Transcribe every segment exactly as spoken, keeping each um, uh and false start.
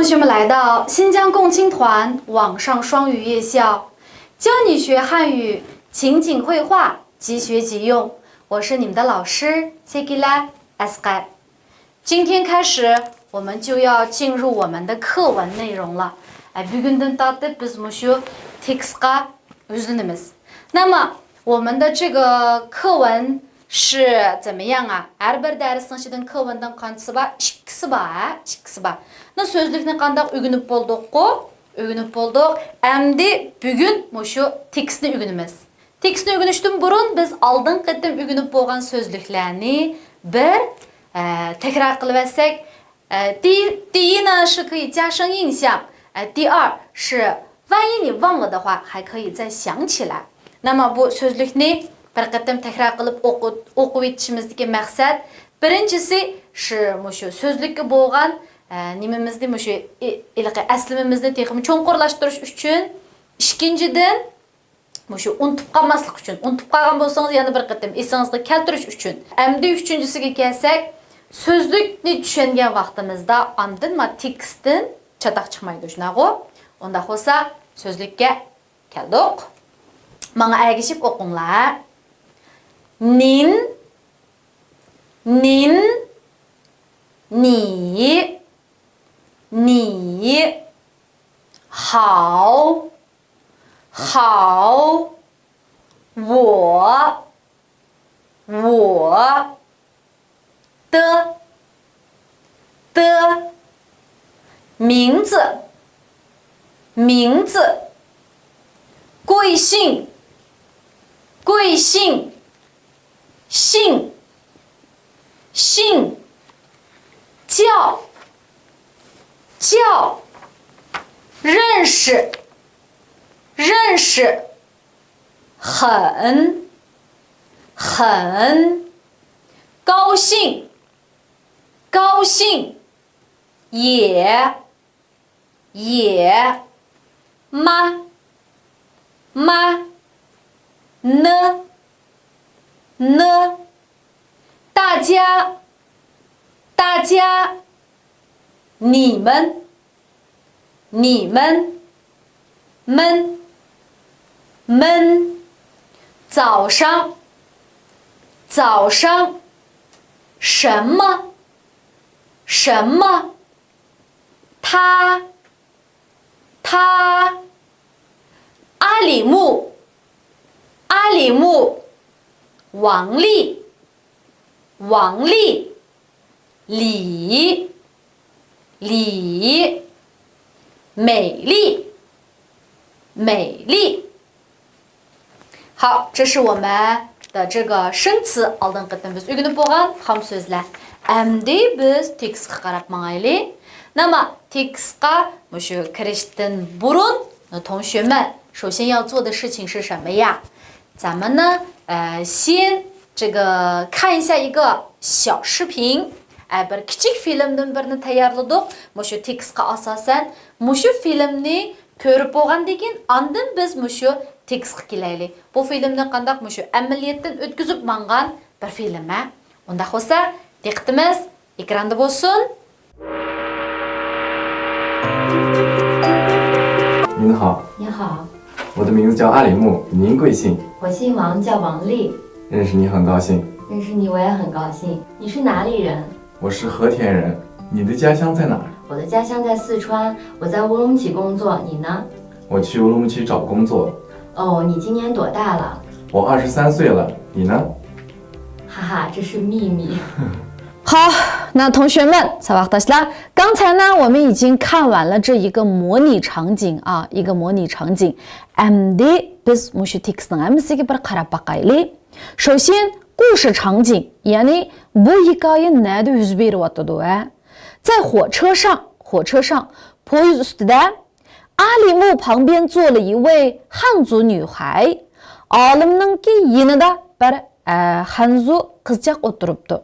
同学们来到新疆共青团网上双语夜校，教你学汉语情景会话，即学即用。我是你们的老师 Sekila Asqar。今天开始，我们就要进入我们的课文内容了。哎，بۈگۈندىن تارتىپ بىز مۇشۇ تېكىستقا يۈزلىنىمىز. 那么我们的这个课文是怎么样啊？ ھەر بىر دەرسنىڭ ئىچىدىن 课文دىن قانچىسى بار؟ ئىككىسى بار، ھە؟ ئىككىسى بار. 那 سۆزلۈكنى قانداق ئۆگىنىپ بولدۇققۇ؟ ئۆگىنىپ بولدۇق. ئەمدى بۈگۈن مۇشۇ تېكىستنى ئۆگىنىمىز. تېكىستنى ئۆگىنىشتىن بۇرۇن بىز ئالدىنقى قېتىم ئۆگىنىپ بولغان سۆزلۈكلەرنى بىر، ئە، تەكرار قىلىۋەتسەك، ئە، 第، 第一呢是可以加深印象، ئە، 第二是万一你忘了的话还可以再想起来. نېمە بۇ سۆزلۈكنى بىر قېتىم تەكرار قىلىپ ئوقۇ-، ئوقۇۋېتىشىمىزدىكى مەقسەت، بىرىنچىسى شۇ مۇشۇ سۆزلۈككە بولغان، ئە، نېمىمىزنى مۇشۇ ئى-، ھېلىقى ئەسلىمىمىزنى تېخىمۇ چوڭقۇرلاشتۇرۇش ئۈچۈن، ئىككىنچىدىن، مۇشۇ ئۇنتۇپ قالماسلىق ئۈچۈن، ئۇنتۇپ قالغان بولسىڭىز يەنە بىر قېتىم ئېسىڭىزگە كەلتۈرۈش ئۈچۈن. ئەمدى ئۈچىنچىسىگە كەلسەك، سۆزلۈكنى چۈشەنگەن ۋاقتىمىزدا ئاندىن ما تېكىستتىن چاتاق چىقمايدۇ، شۇنداقغۇ؟ ئۇنداق بولسا سۆزلۈككە كەلدۇق. ماڭا ئەگىشىپ ئوقۇڭلار. 您، 您، 你، 你，好，好，我，我的，的，名字，名字，贵姓，贵姓，姓，姓，叫，叫，认识，认识，很，很，高兴，高兴，也，也，妈，妈，呢，呢，大家，大家，你们，你们，们，们，早上，早上，什么，什么，他，他，阿里木，阿里木，王丽，王丽，李，李，美丽，美丽。 好，这是我们的这个生词 ئالدىنقى قېتىم بىز ئۆگىنىپ بولغان خام سۆزلەر. ئەمدى بىز تېكىستقا قاراپ ماڭايلى. 那么 تېكىستقا مۇشۇ كىرىشتىن بۇرۇن، 同学们首先要做的事情是什么呀？咱们呢，呃，先这个看一下一个小视频，哎，بىر كىچىك فىلىمدىن بىرنى تەييارلىدۇق. مۇشۇ تېكىستقا ئاساسەن، مۇشۇ فىلىمنى كۆرۈپ بولغاندىن كېيىن، ئاندىن بىز مۇشۇ تېكىستقا كېلەيلى. بۇ فىلىمنى قانداق مۇشۇ ئەمەلىيەتتىن ئۆتكۈزۈپ ماڭغان بىر فىلىم، ھە؟ ئۇنداق بولسا، دىققىتىمىز ئېكراندا بولسۇن. 您好，你好，我的名字叫阿里木，您贵姓？我姓王，叫王丽。认识你很高兴。认识你我也很高兴。你是哪里人？我是和田人，你的家乡在哪儿？我的家乡在四川，我在乌鲁木齐工作。你呢？我去乌鲁木齐找工作。哦，你今年多大了？我二十三岁了，你呢？哈哈，这是秘密。好，那同学们， ساۋاقداشلار، 刚才呢，我们已经看完了这一个模拟场景啊，一个模拟场景。 ئەمدى بىز مۇشۇ تېكىستنىڭ ھەممىسىگە بىر قاراپ باقايلى. 首先，故事场景، يەنى بۇ ھېكايە نەدە يۈز بېرىۋاتىدۇ، ھە؟ 在火车上، 火车上، پويىز ئۈستىدە. 阿里木旁边坐了一位汉族女孩. ئالىمنىڭكى يېنىدا بىر، ئە، خەنزۇ قىزچاق ئولتۇرۇپتۇ.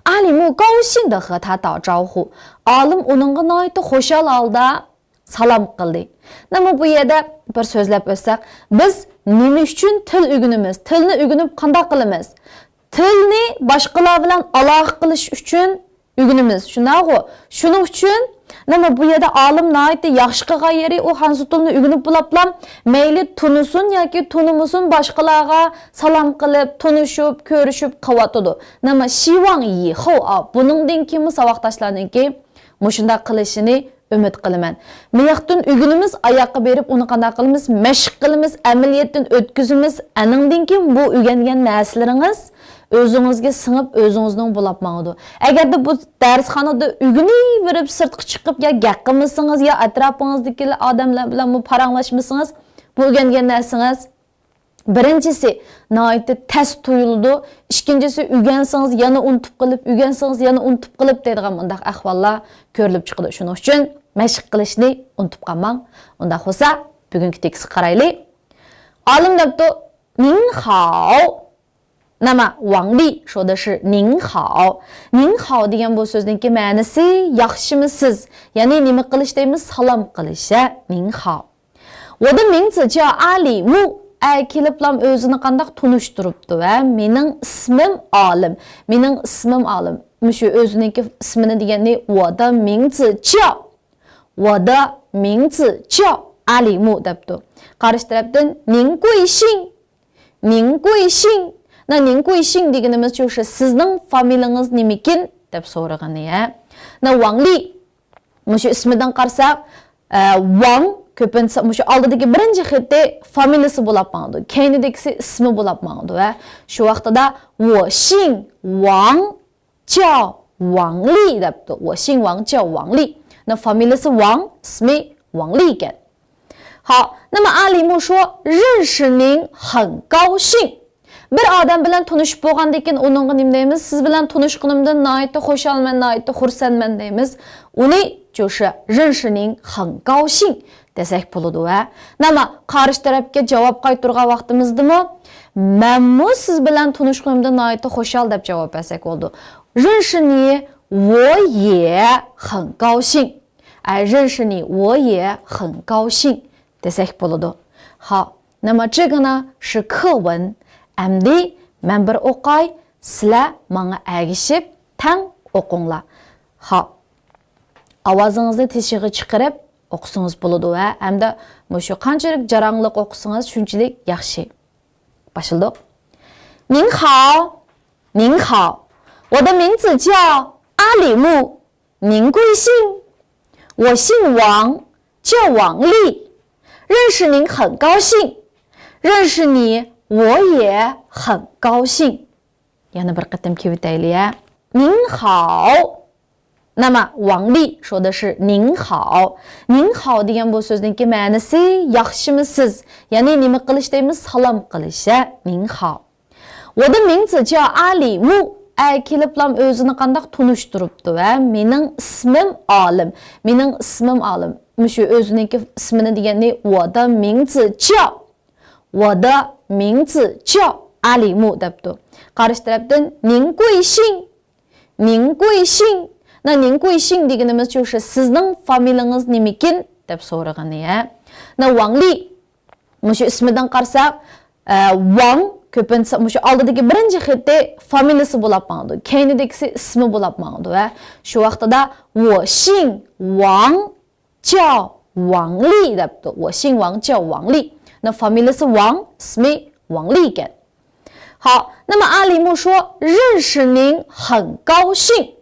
阿里木高兴地和她打招呼. ئالىم ئۇنىڭغا ناھايىتى خۇشال ھالدا سالام قىلدى. 那么 بۇ يەردە بىر سۆزلەپ ئۆتسەك، بىز نېمە ئۈچۈن تىل ئۆگىنىمىز؟ تىلنى ئۆگىنىپ قانداق قىلىمىز؟ تىلنى باشقىلار بىلەن ئالاقە قىلىش ئۈچۈن ئۆگىنىمىز، شۇنداقغۇ؟ شۇنىڭ ئۈچۈن نېمە، بۇ يەردە ئالىم ناھايىتى ياخشى قىلغان يېرى، ئۇ خەنزۇ تىلىنى ئۆگىنىپ بولاپلا، مەيلى تونۇسۇن ياكى تونۇمىسۇن، باشقىلارغا سالام قىلىپ، تونۇشۇپ، كۆرۈشۈپ قىلىۋاتىدۇ. نېمە، شىۋاڭ يى خو ئا، بۇنىڭدىن كېيىنمۇ ساۋاقداشلارنىڭكى مۇشۇنداق قىلىشىنى ئۈمىد قىلىمەن. مىياقتىن ئۆگىنىمىز، ئاياققا بېرىپ ئۇنى قانداق قىلىمىز؟ مەشىق قىلىمىز، ئەمەلىيەتتىن ئۆتكۈزىمىز. ئەنىڭدىن كېيىن بۇ ئۆگەنگەن نەرسىلىرىڭىز ئۆزىڭىزگە سىڭىپ، ئۆزىڭىزنىڭ بولاپ ماڭىدۇ. ئەگەردە بۇ دەرسخانىدا ئۆگىنىۋېرىپ، سىرتقا چىقىپ يا گەپ قىلمىسىڭىز، يا ئەتراپىڭىزدىكى ئادەملەر بىلەن بۇ پاراڭلاشمىسىڭىز، بۇ ئۆگەنگەن نەرسىڭىز بىرىنچىسى، ناھايىتى تەس تۇيۇلىدۇ. ئىككىنچىسى، ئۆگەنسىڭىز يەنە ئۇنتۇپ قېلىپ، ئۆگەنسىڭىز يەنە ئۇنتۇپ قېلىپ دەيدىغان مۇنداق ئەھۋاللار كۆرۈلۈپ چىقىدۇ. شۇنىڭ ئۈچۈن مەشىق قىلىشنى ئۇنتۇپ قالماڭ. ئۇنداق بولسا، بۈگۈنكى تېكىستقا قارايلى. ئالىم دەپتۇ، نىڭخاۋ. نېمە، ۋاڭلى شودا شى نىڭخاۋ. نىڭخاۋ دېگەن بۇ سۆزنىڭكى مەنىسى ياخشىمۇ سىز؟ يەنى نېمە قىلىش دەيمىز؟ سالام قىلىش، ھە؟ نىڭخاۋ. 我的名字叫阿里木. ئە، كېلىپلام ئۆزىنى قانداق تونۇشتۇرۇپتۇ، ھە؟ مېنىڭ ئىسمىم ئالىم. مېنىڭ ئىسمىم ئالىم. مۇشۇ ئۆزىنىڭكى ئىسمىنى دېگەننى 我的名字叫. 我的名字叫阿里木 دەپتۇ. قارشى تەرەپتىن 您贵姓؟ 您贵姓؟ 那您贵姓 دېگىنىمىز شۇ، سىزنىڭ فامىلىڭىز نېمىكىن دەپ سورىغىنى، ھە؟ 那 ۋاڭلى. مۇشۇ ئىسمىدىن قارىساق، ئە، ۋاڭ كۆپىنچىسى مۇشۇ ئالدىدىكى بىرىنچى خېتى فامىلىسى بولاپ ماڭىدۇ. كەينىدىكىسى ئىسمى بولاپ ماڭىدۇ، ھە؟ شۇ ۋاقتىدا 我姓王叫王丽 دەپتۇ. 我姓王叫王丽. 那 فامىلىسى ۋاڭ، ئىسمى ۋاڭلى ئىكەن. 好，那么阿里木说认识您很高兴. بىر ئادەم بىلەن تونۇشۇپ بولغاندىن كېيىن ئۇنىڭغا نېمە دەيمىز؟ سىز بىلەن تونۇشقىنىمدىن ناھايىتى خۇشالمەن، ناھايىتى خۇرسەنمەن دەيمىز. ئۇنى 就是认识您很高兴 دېسەك بولىدۇ، ھە. نېمە، قارشى تەرەپكە جاۋاب قايتۇرغان ۋاقتىمىزدىمۇ مەنمۇ سىز بىلەن تونۇشقىنىمدىن ناھايىتى خۇشال دەپ جاۋاب بەرسەك بولىدۇ. 认识你我也很高兴. 哎，认识你我也很高兴 دېسەك بولىدۇ. 好，那么这个呢是课文. ئەمدى مەن بىر ئوقاي، سىلەر ماڭا ئەگىشىپ تەڭ ئوقۇڭلار. 好. ئاۋازىڭىزنى تېشىغا چىقىرىپ ئوقۇسىڭىز بولىدۇ، ھە، ھەمدە مۇشۇ قانچىلىك جاراڭلىق ئوقۇسىڭىز شۇنچىلىك ياخشى. باشلىدۇق. 您好，您好，我的名字叫阿里木，您贵姓？我姓王，叫王丽。认识您很高兴，认识你我也很高兴。 يەنە بىر قېتىم كېلىۋېتەيلى، ھە. 您好. نېمە، ۋاڭلى شودا شى نىڭخاۋ. نىڭخاۋ دېگەن بۇ سۆزنىڭكى مەنىسى ياخشىمۇ سىز؟ يەنى نېمە قىلىش دەيمىز؟ سالام قىلىش، ھە. 您好. 我的名字叫阿里木. ئە، كېلىپلام ئۆزىنى قانداق تونۇشتۇرۇپتۇ، ھە؟ مېنىڭ ئىسمىم ئالىم. مېنىڭ ئىسمىم ئالىم. مۇشۇ ئۆزىنىڭكى ئىسمىنى دېگەننى 我的名字叫. 我的名字叫阿里木 دەپتۇ. قارشى تەرەپتىن 您贵姓؟ 您贵姓؟ 那您贵姓 دېگىنىمىز شۇ، سىزنىڭ فامىلىڭىز نېمىكىن دەپ سورىغىنى، ھە. 那 ۋاڭلى. مۇشۇ ئىسمىدىن قارىساق، ئە، ۋاڭ كۆپىنچىسى مۇشۇ ئالدىدىكى بىرىنچى خېتى فامىلىسى بولاپ ماڭىدۇ. كەينىدىكىسى ئىسمى بولاپ ماڭىدۇ، ھە. شۇ ۋاقتىدا 我姓王叫王丽 دەپتۇ. 我姓王叫王丽. 那 فامىلىسى ۋاڭ، ئىسمى ۋاڭلى ئىكەن. 好，那么阿里木说认识您很高兴.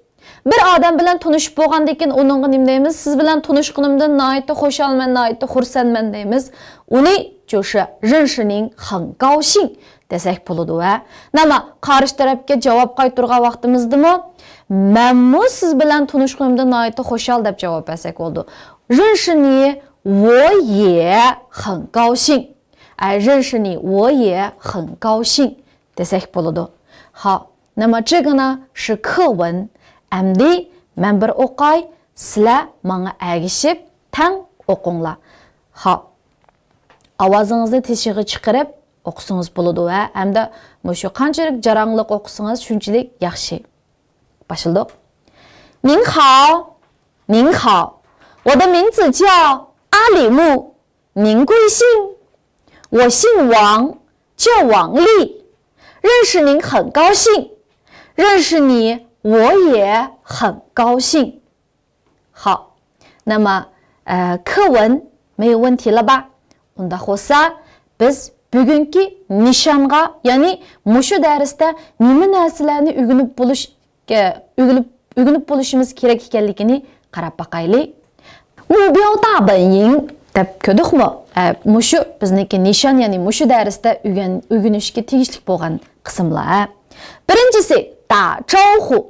بىر ئادەم بىلەن تونۇشۇپ بولغاندىن كېيىن ئۇنىڭغا نېمە دەيمىز؟ سىز بىلەن تونۇشقىنىمدىن ناھايىتى خۇشالمەن، ناھايىتى خۇرسەنمەن دەيمىز. ئۇنى 就是认识您很高兴 دېسەك بولىدۇ، ھە. نېمە، قارشى تەرەپكە جاۋاب قايتۇرغان ۋاقتىمىزدىمۇ مەنمۇ سىز بىلەن تونۇشقىنىمدىن ناھايىتى خۇشال دەپ جاۋاب بەرسەك بولىدۇ. 认识你我也很高兴. ئە، 认识你我也很高兴 دېسەك بولىدۇ. 好，那么这个呢是课文. ئەمدى مەن بىر ئوقاي، سىلەر ماڭا ئەگىشىپ تەڭ ئوقۇڭلار. 好. ئاۋازىڭىزنى تېشىغا چىقىرىپ ئوقۇسىڭىز بولىدۇ، ھە، ھەمدە مۇشۇ قانچىلىك جاراڭلىق ئوقۇسىڭىز شۇنچىلىك ياخشى. باشلىدۇق. 您好，您好，我的名字叫阿里木，您贵姓？我姓王，叫王丽。认识您很高兴，认识你我也很高兴。 好，那么، ئە، 课文没有问题了吧؟ ئۇنداق بولسا، بىز بۈگۈنكى نىشانغا، يەنى مۇشۇ دەرستە نېمە نەرسىلەرنى ئۆگىنىپ بولۇش، ئۆگىنىپ، ئۆگىنىپ بولۇشىمىز كېرەك ئىكەنلىكىنى قاراپ باقايلى. 目标大本营 دەپ كۆردۇقمۇ؟ ئە، مۇشۇ بىزنىڭكى نىشان، يەنى مۇشۇ دەرستە ئۆگەن-، ئۆگىنىشكە تېگىشلىك بولغان قىسىملار. بىرىنچىسى، 打招呼.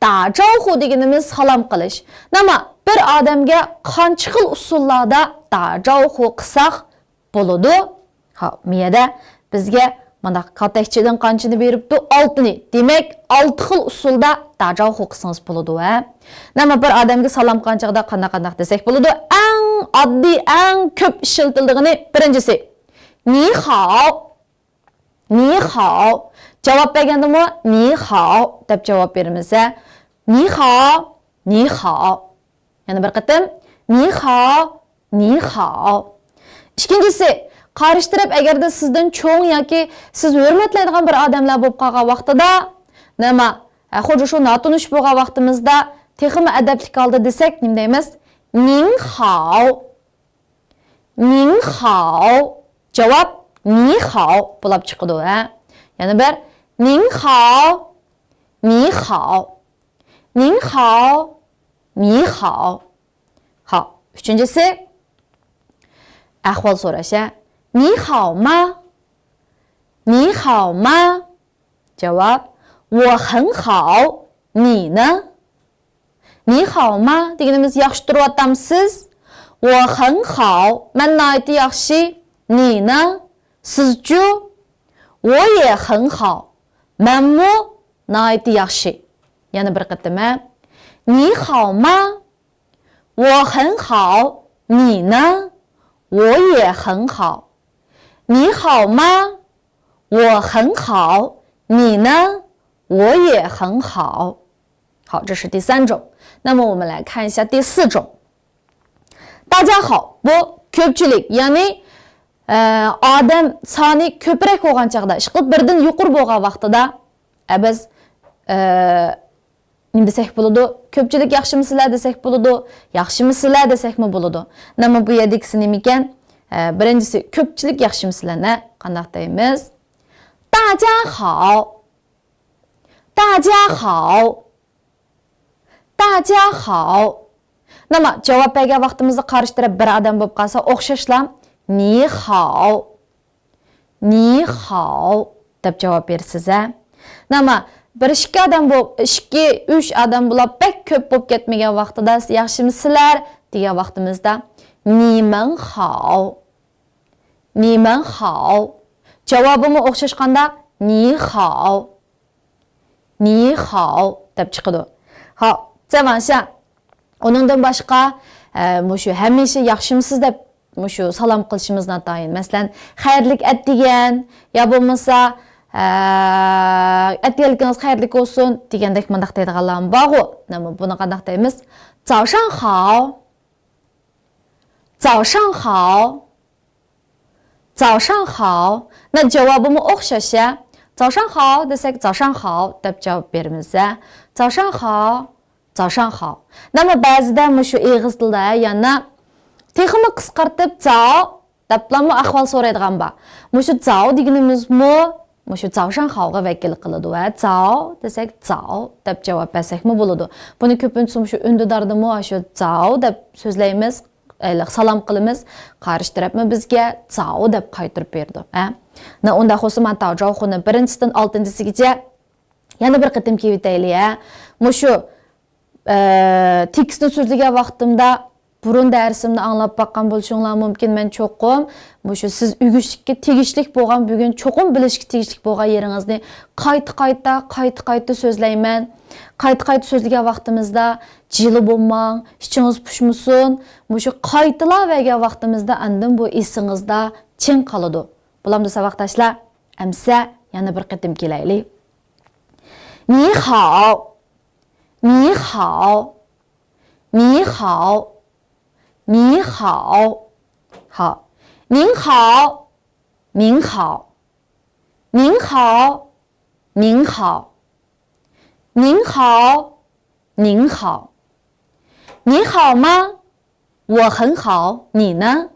打招呼 دېگىنىمىز سالام قىلىش. نېمە، بىر ئادەمگە قانچە خىل ئۇسۇللاردا 打招呼 قىلساق بولىدۇ؟ ھا، مۇ يەردە بىزگە مانا كاتەكچىدىن قانچىنى بېرىپتۇ؟ ئالتىنى. دېمەك، ئالتە خىل ئۇسۇلدا 打招呼 قىلسىڭىز بولىدۇ، ھە؟ نېمە، بىر ئادەمگە سالام قىلغان چاغدا قانداق، قانداق دېسەك بولىدۇ؟ ئەڭ ئاددىي، ئەڭ كۆپ ئىشلىتىلىدىغىنى بىرىنچىسى، 你好. 你好. جاۋاب بەرگەندىمۇ 你好 دەپ جاۋاب بېرىمىز، ھە؟ 你好, 你好. يەنە بىر قېتىم، 你好, 你好. ئىككىنچىسى، قارشى تەرەپ ئەگەردە سىزدىن چوڭ ياكى سىز ھۆرمەتلەيدىغان بىر ئادەملەر بولۇپ قالغان ۋاقتىدا، نېمە، ھە، خۇددى شۇ ناتونۇش بولغان ۋاقتىمىزدا تېخىمۇ ئەدەپلىك ھالدا دېسەك، نېمە دەيمىز؟ 您好. 您好. جاۋاب 你好 بولاپ چىقىدۇ، ھە؟ يەنە بىر، 您好, 你好. 您好, 你好. ھا، ئۈچىنچىسى، ئەھۋال سوراش، ھە؟ 你好吗؟ 你好吗؟ جاۋاب، 我很好, 你呢؟ 你好吗 دېگىنىمىز ياخشى تۇرۇۋاتامسىز؟ 我很好, مەن ناھايىتى ياخشى. 你呢؟ سىزچۇ؟ 我也很好, مەنمۇ ناھايىتى ياخشى. يەنە بىر قېتىم، ھە؟ 你好吗؟ 我很好, 你呢？我也很好。你好吗？我很好，你呢？我也很好。好，这是第三种。那么我们来看一下第四种。大家好，بۇ كۆپچىلىك، يەنى، ئە، ئادەم سانى كۆپرەك بولغان چاغدا، ئىشقىلىپ بىردىن يۇقىرى بولغان ۋاقتىدا، ئە، بىز، ئە، نېمە دېسەك بولىدۇ؟ كۆپچىلىك ياخشىمۇسىلەر دېسەك بولىدۇ، ياخشىمۇسىلەر دېسەكمۇ بولىدۇ. نېمە بۇ يەردىكىسى نېمىكەن؟ ئە، بىرىنچىسى كۆپچىلىك ياخشىمۇسىلەر، نە؟ قانداق دەيمىز؟ 大家好. 大家好. 大家好. نېمە، جاۋاب بەرگەن ۋاقتىمىزدا قارشى تەرەپ بىر ئادەم بولۇپ قالسا، ئوخشاشلا، 你好. 你好 دەپ جاۋاب بېرىسىز، ھە؟ نېمە، بىر ئىككى ئادەم بولۇپ، ئىككى، ئۈچ ئادەم بولاپ، بەك كۆپ بولۇپ كەتمىگەن ۋاقتىدا، ياخشىمۇسىلەر دېگەن ۋاقتىمىزدا، 你们好. 你们好. جاۋابىمۇ ئوخشاش قانداق؟ 你好. 你好 دەپ چىقىدۇ. ھا، 再往下. ئۇنىڭدىن باشقا، ئە، مۇشۇ ھەمىشە ياخشىمۇسىز دەپ مۇشۇ سالام قىلىشىمىز ناتايىن. مەسىلەن، خەيرلىك ئەتىگەن يا بولمىسا، ئە، ئەتىگەنلىكىڭىز خەيرلىك بولسۇن دېگەندەك مۇنداق دەيدىغانلارمۇ بارغۇ. نېمە، بۇنى قانداق دەيمىز؟ 早上好. 早上好. 早上好. نە، جاۋابىمۇ ئوخشاش، يا. 早上好 دېسەك، 早上好 دەپ جاۋاب بېرىمىز، يا. 早上好. 早上好. نېمە، بەزىدە مۇشۇ ئېغىز تىلدا، يەنە تېخىمۇ قىسقارتىپ، 早 دەپلامۇ ئەھۋال سورايدىغان بار. مۇشۇ 早 دېگىنىمىزمۇ مۇشۇ 早上好غا ۋەكىل قىلىدۇ، ھە. 早 دېسەك، 早 دەپ جاۋاب بەرسەكمۇ بولىدۇ. بۇنى كۆپىنچىسى مۇشۇ ئۈندىداردىمۇ شۇ 早 دەپ سۆزلەيمىز، ئەيلى سالام قىلىمىز. قارشى تەرەپمۇ بىزگە 早 دەپ قايتۇرۇپ بېرىدۇ، ھە. نە، ئۇنداق بولسا، مانا 打招呼نى بىرىنچىسىدىن ئالتىنچىسىگىچە يەنە بىر قېتىم كېلىۋېتەيلى، ھە. مۇشۇ ئە، تېكىستنى سۆزلىگەن ۋاقتىمدا، بۇرۇن دەرسىمنى ئاڭلاپ باققان بولۇشۇڭلار مۇمكىن، مەن چوقۇم مۇشۇ سىز ئۆگىنىشكە تېگىشلىك بولغان، بۈگۈن چوقۇم بىلىشكە تېگىشلىك بولغان يېرىڭىزنى قايتا-قايتا، قايتا-قايتا سۆزلەيمەن. قايتا-قايتا سۆزلىگەن ۋاقتىمىزدا جىلە بولماڭ، ئىچىڭىز پۇشمىسۇن. مۇشۇ قايتىلاۋەرگەن ۋاقتىمىزدا ئاندىن بۇ ئېسىڭىزدا چىڭ قالىدۇ. بولامدۇ ساۋاقداشلار؟ ئەمسە يەنە بىر قېتىم كېلەيلى. 你好. 你好. 你好. 你好. 好. 您好. 您好. 您好. 您好. 您好. 您好. 你好吗?我很好，你呢？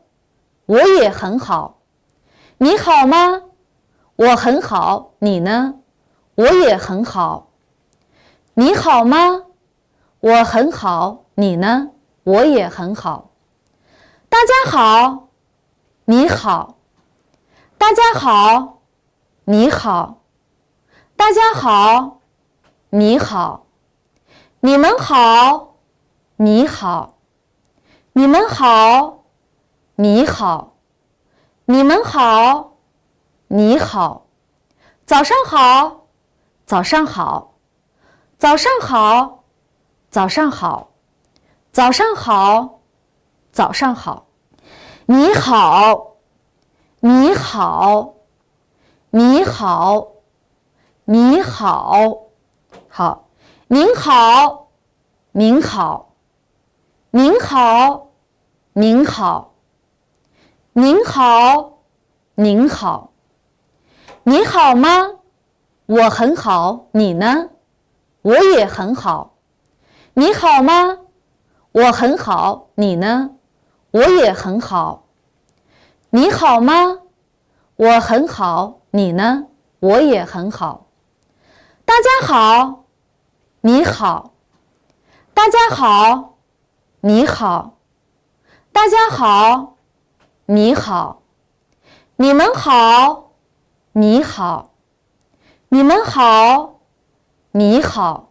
我也很好。你好吗？我很好，你呢？我也很好。你好吗？我很好，你呢？我也很好。大家好，你好。大家好，你好。大家好，你好。你们好，你好。你们好，你好。你们好，你好。早上好，早上好。早上好，早上好。早上好，早上好。你好，你好。你好，你好。好，您好，您好。您好，您好。您好，您好。你好吗？我很好，你呢？我也很好。你好吗？我很好，你呢？我也很好。你好吗？我很好，你呢？我也很好。大家好，你好。大家好，你好。大家好，你好。你们好，你好。你们好，你好。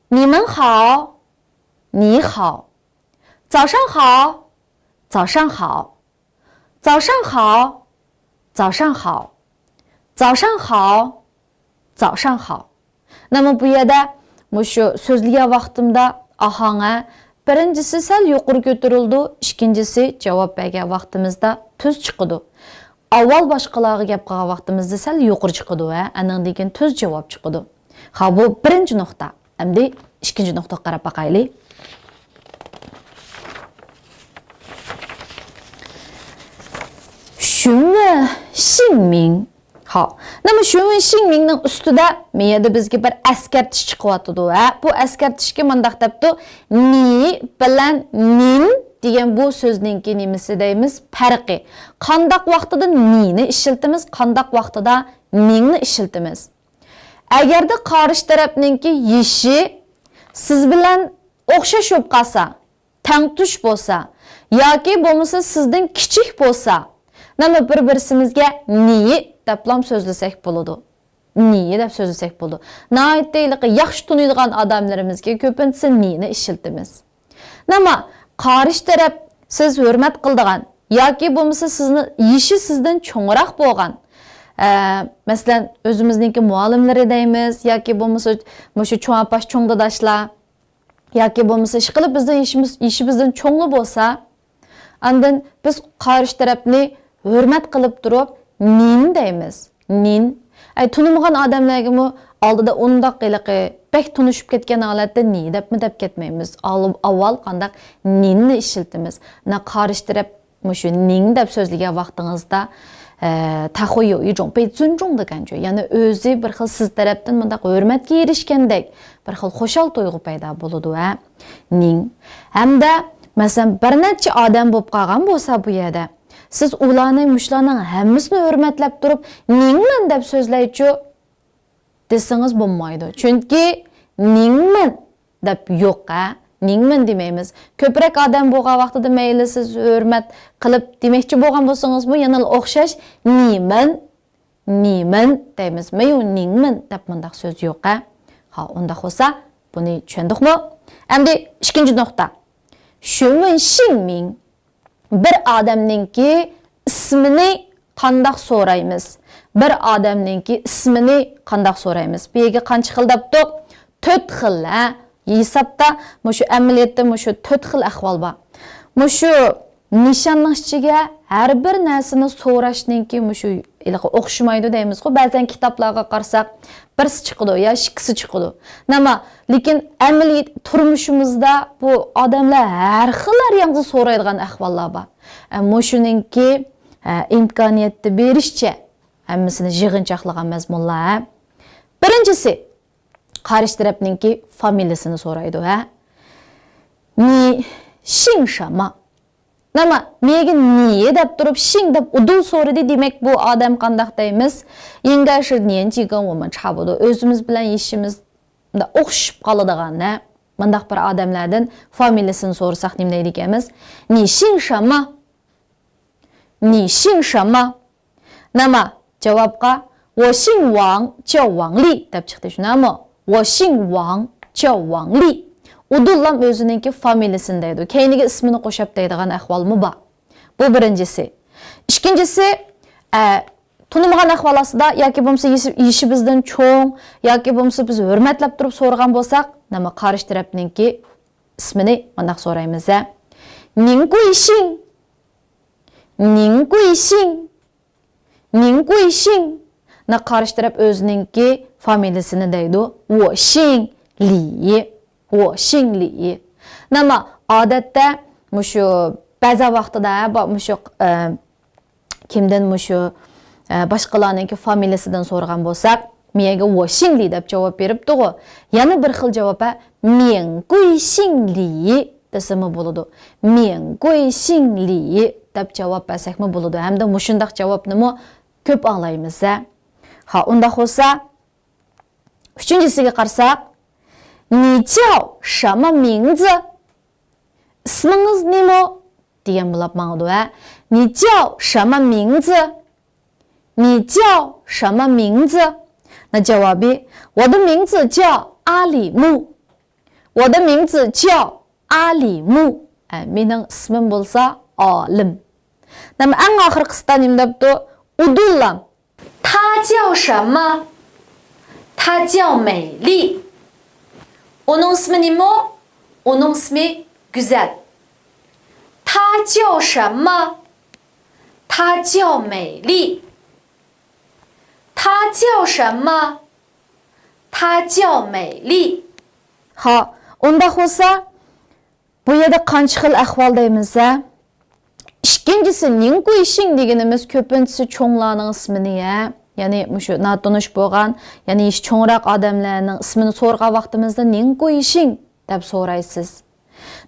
你们好，你好。早上好，早上好。早上好，早上好。早上好，早上好。 نېمە بۇ يەردە مۇشۇ سۆزلىگەن ۋاقتىمدا ئاھاڭى بىرىنچىسى سەل يۇقىرى كۆتۈرۈلىدۇ، ئىككىنچىسى جاۋاب بەرگەن ۋاقتىمىزدا تۈز چىقىدۇ. ئاۋۋال باشقىلارغا گەپ قىلغان ۋاقتىمىزدا سەل يۇقىرى چىقىدۇ ھە، ئاندىن كېيىن تۈز جاۋاب چىقىدۇ. ھا، بۇ بىرىنچى نۇقتا. ئەمدى ئىككىنچى نۇقتىغا قاراپ باقايلى. 询问姓名. ھاۋ. نېمە، 询问姓名نىڭ ئۈستىدە مۇ يەردە بىزگە بىر ئەسكەرتىش چىقىۋاتىدۇ ھە. بۇ ئەسكەرتىشكە مۇنداق دەپتۇ، 你 بىلەن 您 دېگەن بۇ سۆزنىڭكى نېمىسى دەيمىز؟ پەرقى. قانداق ۋاقتىدا 你 نى ئىشلىتىمىز، قانداق ۋاقتىدا 您 نى ئىشلىتىمىز؟ ئەگەردە قارشى تەرەپنىڭكى يېشى سىز بىلەن ئوخشاش بولۇپ قالسا، تەڭتۇش بولسا ياكى بولمىسا سىزدىن كىچىك بولسا، نېمە، بىر-بىرسىمىزگە 你 دەپلام سۆزلىسەك بولىدۇ. 你 دەپ سۆزلىسەك بولىدۇ. ناھايىتى ھېلىقى ياخشى تونۇيدىغان ئادەملىرىمىزگە كۆپىنچىسى 你 نى ئىشلىتىمىز. نېمە، قارشى تەرەپ سىز ھۆرمەت قىلىدىغان ياكى بولمىسا سىزنى يېشى سىزدىن چوڭراق بولغان، ئە، مەسىلەن، ئۆزىمىزنىڭكى مۇئەللىملىرى دەيمىز ياكى بولمىسا مۇشۇ چوڭ ئاپاش، چوڭ داداشلار، ياكى بولمىسا ئىشقىلىپ بىزدىن يېشىمىز، يېشى بىزدىن چوڭلا بولسا، ئاندىن بىز قارشى تەرەپنى ھۆرمەت قىلىپ تۇرۇپ 您 دەيمىز. 您. ئەي، تونۇمىغان ئادەملەرگىمۇ ئالدىدا ئۇنداق ھېلىقى بەك تونۇشۇپ كەتكەن ھالەتتە 你 دەپمۇ دەپ كەتمەيمىز. ئال-، ئاۋۋال قانداق 您 نى ئىشلىتىمىز. مانا قارشى تەرەپ مۇشۇ 您 دەپ سۆزلىگەن ۋاقتىڭىزدا، ئە، 他会有一种被尊重的感觉. يەنى ئۆزى بىر خىل سىز تەرەپتىن مۇنداق ھۆرمەتكە ئېرىشكەندەك بىر خىل خۇشال تۇيغۇ پەيدا بولىدۇ ھە. 您. ھەمدە، مەسىلەن، بىر نەچچە ئادەم بولۇپ قالغان بولسا بۇ يەردە، سىز ئۇلارنى، مۇشۇلارنىڭ ھەممىسىنى ھۆرمەتلەپ تۇرۇپ، 您们 دەپ سۆزلەيچۇ دېسىڭىز بولمايدۇ. چۈنكى 您们 دەپ يوق ھە. 您们 دېمەيمىز. كۆپرەك ئادەم بولغان ۋاقتىدا مەيلى سىز ھۆرمەت قىلىپ دېمەكچى بولغان بولسىڭىزمۇ يەنىلا ئوخشاش 你们، 你们 دەيمىز. 没有 您们 دەپ مۇنداق سۆز يوق ھە. ھا، ئۇنداق بولسا بۇنى چۈشەندۇقمۇ؟ ئەمدى ئىككىنچى نۇقتا. 询问姓名. بىر ئادەمنىڭكى ئىسمىنى قانداق سورايمىز؟ بىر ئادەمنىڭكى ئىسمىنى قانداق سورايمىز؟ بۇ يەرگە قانچە خىل دەپتۇق؟ تۆت خىل، ھە؟ ھېسابتا مۇشۇ ئەمەلىيەتتە مۇشۇ تۆت خىل ئەھۋال بار. مۇشۇ نىشاننىڭ ئىچىگە ھەر بىر نەرسىنى سوراشنىڭكى مۇشۇ ھېلىقى ئوخشىمايدۇ دەيمىزغۇ. بەزەن كىتابلارغا قارىساق، بىرسى چىقىدۇ يا ئىككىسى چىقىدۇ. نېمە؟ لېكىن ئەمەلىي تۇرمۇشىمىزدا بۇ ئادەملەر ھەر خىل، ھەر يانغا سورايدىغان ئەھۋاللار بار. ئە، مۇشۇنىڭكى، ئە، ئىمكانىيەتتە بېرىشچە ھەممىسىنى يىغىنچاقلىغان مەزمۇنلار، ھە. بىرىنچىسى، قارشى تەرەپنىڭكى فامىلىيىسىنى سورايدۇ، ھە. 你姓什么؟ نېمە، مېگە نى دەپ تۇرۇپ، شىڭ دەپ ئۇدۇل سورىدى، دېمەك، بۇ ئادەم قانداق دەيمىز؟ 应该是年纪跟我们差不多، ئۆزىمىز بىلەن يېشىمىز ئوخشىشىپ قالىدىغان، ھە؟ مۇنداق بىر ئادەملەردىن فامىلىسىنى سورىساق نېمە دەيدىكەنمىز؟ 你姓什么؟ 你姓什么؟ نېمە؟ جاۋابقا، 我姓王، 叫王丽 دەپ چىقتى، شۇنداقمۇ؟ 我姓王، 叫王丽. ئۇدۇللام ئۆزىنىڭكى فامىلىسىنى دەيدۇ. كەينىگە ئىسمىنى قوشۇپ دەيدىغان ئەھۋالمۇ بار. بۇ بىرىنچىسى. ئىككىنچىسى، ئە، تونۇمىغان ئەھۋال ئاستىدا ياكى بولمىسا يېشى، يېشى بىزدىن چوڭ ياكى بولمىسا بىز ھۆرمەتلەپ تۇرۇپ سورىغان بولساق، نېمە، قارشى تەرەپنىڭكى ئىسمىنى مۇنداق سورايمىز، ھە؟ 您贵姓؟ 您贵姓؟ 您贵姓؟ نا قارشى تەرەپ ئۆزىنىڭكى فامىلىسىنى دەيدۇ. 我姓李. 我姓李. نېمە، ئادەتتە مۇشۇ بەزى ۋاقتىدا، ھە، با-، مۇشۇ، ئە، كىمدىن مۇشۇ، ئە، باشقىلارنىڭكى فامىلىسىدىن سورىغان بولساق، مىيەگە 我姓李 دەپ جاۋاب بېرىپتىغۇ. يەنە بىر خىل جاۋاب، ھە، 免贵姓李 دېسىمۇ بولىدۇ. 免贵姓李 دەپ جاۋاب بەرسەكمۇ بولىدۇ. ھەمدە مۇشۇنداق جاۋابنىمۇ كۆپ ئاڭلايمىز، ھە. ھا، ئۇنداق بولسا، ئۈچىنچىسىگە قارىساق، 你叫什么名字؟ ئىسمىڭىز نېمە؟ دېگەن بولۇپ ماڭىدۇ، ھە. 你叫什么名字؟ 你叫什么名字؟ نا جاۋابى، 我的名字叫阿里木. 我的名字叫阿里木. ئە، مېنىڭ ئىسمىم بولسا ئالىم. نېمە، ئەڭ ئاخىرقىسىدا نېمە دەپتۇ؟ ئۇدۇللام. 他叫什么？他叫美丽. ئۇنىڭ ئىسمى نېمە؟ ئۇنىڭ ئىسمى گۈزەل. 他叫什么？他叫美丽. 他叫什么？他叫美丽. ھا، ئۇنداق بولسا، بۇ يەردە قانچە خىل ئەھۋال دەيمىز، ھە؟ ئىككىنچىسى، 您贵姓 دېگىنىمىز كۆپىنچىسى چوڭلارنىڭ ئىسمىنى، ھە؟ يەنى مۇشۇ ناتونۇش بولغان، يەنى يېشى چوڭراق ئادەملەرنىڭ ئىسمىنى سورىغان ۋاقتىمىزدا 您贵姓 دەپ سورايسىز.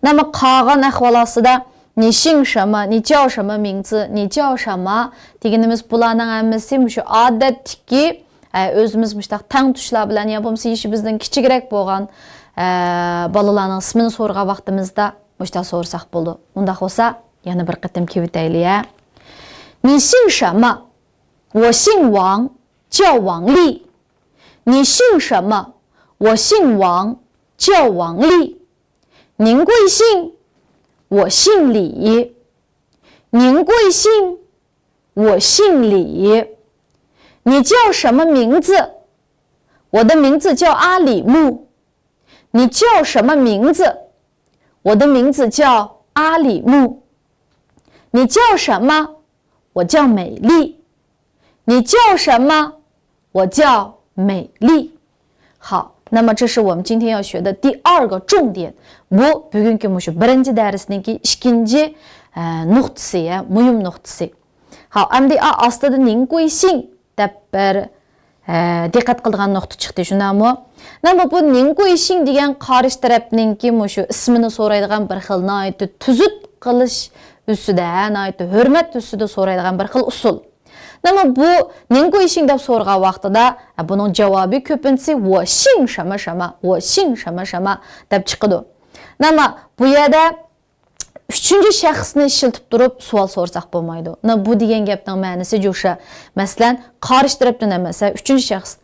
نېمە، قالغان ئەھۋال ئاستىدا 你姓什么؟ 你叫什么名字？ 你叫什么 دېگىنىمىز بۇلارنىڭ ھەممىسى مۇشۇ ئادەتتىكى، ئە، ئۆزىمىز مۇشۇنداق تەڭتۇشلار بىلەن يا بولمىسا يېشى بىزدىن كىچىكرەك بولغان، ئە، بالىلارنىڭ ئىسمىنى سورىغان ۋاقتىمىزدا مۇشۇنداق سورىساق بولىدۇ. ئۇنداق بولسا يەنە بىر قېتىم كېلىۋېتەيلى، ھە. 你姓什么؟ 我姓王，叫王丽. 你姓什么？我姓王，叫王丽。 您贵姓？我姓李。您贵姓？我姓李。你叫什么名字？我的名字叫阿里木。你叫什么名字？我的名字叫阿里木。你叫什么？我叫美丽。你叫什么？我叫美丽。 好，那么这是我们今天要学的第二个重点. بۇ بۈگۈنكى مۇشۇ بىرىنچى دەرسنىڭكى ئىككىنچى، ئە، نۇقتىسى، يا، مۇھىم نۇقتىسى. ھا، ئەمدى ئا-، ئاستىدا 您贵姓 دەپ بىر، ئە، دىققەت قىلىدىغان نۇقتا چىقتى، شۇنداقمۇ؟ نېمە، بۇ 您贵姓 دېگەن قارشى تەرەپنىڭكى مۇشۇ ئىسمىنى سورايدىغان بىر خىل ناھايىتى تۈزۈت قىلىش ئۈستىدە، ناھايىتى ھۆرمەت ئۈستىدە سورايدىغان بىر خىل ئۇسۇل. نېمە، بۇ 您贵姓 دەپ سورىغان ۋاقتىدا، ئە، بۇنىڭ جاۋابى كۆپىنچىسى 我姓什么什么، 我姓什么什么 دەپ چىقىدۇ. نېمە، بۇ يەردە ئۈچىنچى شەخسنى ئىشلىتىپ تۇرۇپ سوئال سورىساق بولمايدۇ. نېمە، بۇ دېگەن گەپنىڭ مەنىسى جۇشا. مەسىلەن، قارشى تەرەپتىن ئەمەس، ئۈچىنچى شەخس.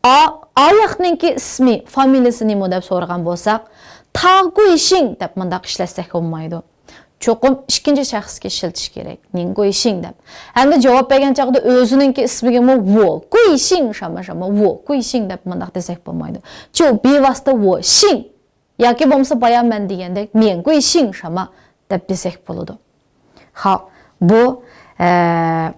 ئا، ئاياقنىڭكى ئىسمى، فامىلىسى نېمە دەپ سورىغان بولساق، 他贵姓 دەپ مۇنداق ئىشلەتسەك بولمايدۇ. چوقۇم ئىككىنچى شەخسكە ئىشلىتىش كېرەك، 您贵姓 دەپ. ھەمدە جاۋاب بەرگەن چاغدا ئۆزىنىڭكى ئىسمىگىمۇ 我贵姓什么什么، 我贵姓 دەپ مۇنداق دېسەك بولمايدۇ. چۇ، بىۋاسىتە 我姓 ياكى بولمىسا بايا مەن دېگەندەك 免贵姓什么 دەپ دېسەك بولىدۇ. ھا، بۇ، ئە،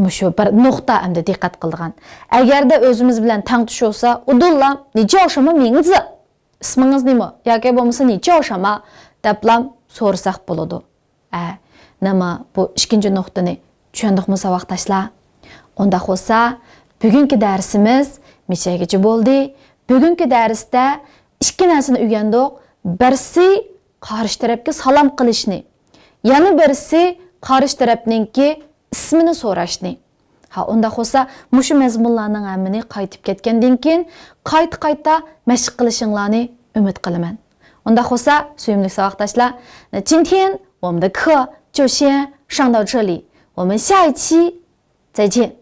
مۇشۇ بىر نۇقتا ئەمدى دىققەت قىلىدىغان. ئەگەردە ئۆزىمىز بىلەن تەڭتۇش بولسا، ئۇدۇللا 你叫什么名字؟ ئىسمىڭىز نېمە؟ ياكى بولمىسا 你叫什么 دەپلا سورىساق بولىدۇ. ئە، نېمە، بۇ ئىككىنچى نۇقتىنى چۈشەندۇقمۇ ساۋاقداشلار؟ ئۇنداق بولسا، بۈگۈنكى دەرسىمىز مىچەگىچە بولدى. بۈگۈنكى دەرستە ئىككى نەرسىنى ئۆگەندۇق. بىرسى قارشى تەرەپكە سالام قىلىشنى، يەنە بىرسى قارشى تەرەپنىڭكى ئىسمىنى سوراشنى. ھا، ئۇنداق بولسا، مۇشۇ مەزمۇنلارنىڭ ھەممىنى قايتىپ كەتكەندىن كېيىن، قايتا-قايتا مەشىق قىلىشىڭلارنى ئۈمىد قىلىمەن. ئۇنداق بولسا، سۆيۈملۈك ساۋاقداشلار، 那今天我们的课就先上到这里，我们下一期再见。